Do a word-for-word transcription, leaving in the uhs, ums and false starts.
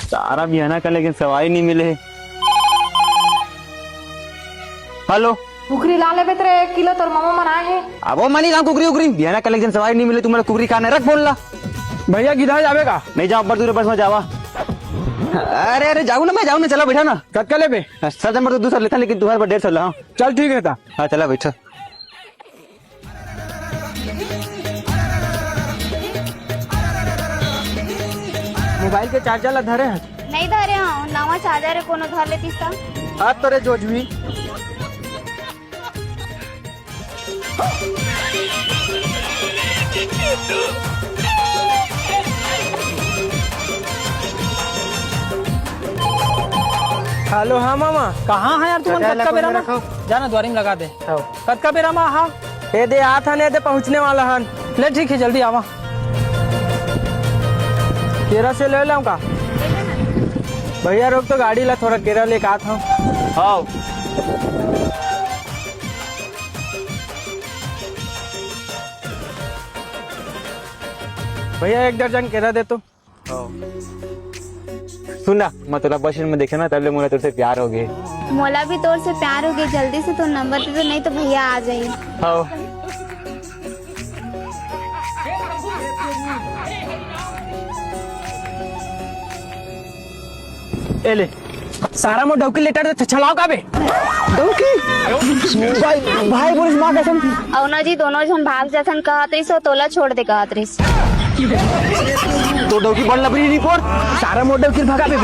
सारा बिहाना का लेकिन सवारी नहीं मिले हे। हेलो। कुकरी ला लेबे त रे, एक किलो तोर ममा मन आए हे। अब वो मनी कहाँ कुकरी उकरी, बिहाना का लेकिन सवारी नहीं मिले, तुम्हारा कुकरी कहाँ है, रख फोन ला। भैया, किधर जाबे का? नहीं जाओ, अब्बड़ दूर बस में जावा। अरे, अरे, जाऊ ना, मैं जाऊ ना, चला बैठा ना। कतका लेबे? सर, नंबर तो दूसरा लेता, लेकिन तुम्हारे पर डेढ़ सौ ला, हाँ। चल, ठीक है ता। हाँ, चला बैठा। मोबाइल के चार्जर ला धरे हस? नहीं धरे हूँ, नवा चार्जर है, कोनो धर लेतीस ता। हाथ तोरे जोजवी। हेलो, हाँ मामा। कहाँ है यार तुमन? कतका बेरा मा? जाना द्वारी में लगा दे। हाँ। कतका बेरा मा हा? ए दे, आत हन, ए दे, पहुँचने वाला हन। ले, ठीक है, जल्दी आवा। केरा से ले लाऊं का? भैया, रोक तो गाड़ी ला, थोड़ा केरा लेके आत हूँ। हाँ। भैया, एक दर्जन केरा दे तो। सुन ना, मैं तोला बस में देखे ना, तब ले मोला तोर से प्यार हो गए। मोला भी तोर से प्यार हो गए। जल्दी से तोर नंबर दे दे, नहीं तो भैया आ जाए। हाँ। ए ले, सारा मोर डौकी लेटर दे, छलाव का बे? डौकी? भाई, भाई, बोलिस माँ कसम। अउ ना जी, दोनों झन भाग जाथन कहत रहिस, तोला छोड़ दे कहत रहिस। तो डौकी बड़ लबरी नहीं पोर। सारा मोर डौकी भगा बे।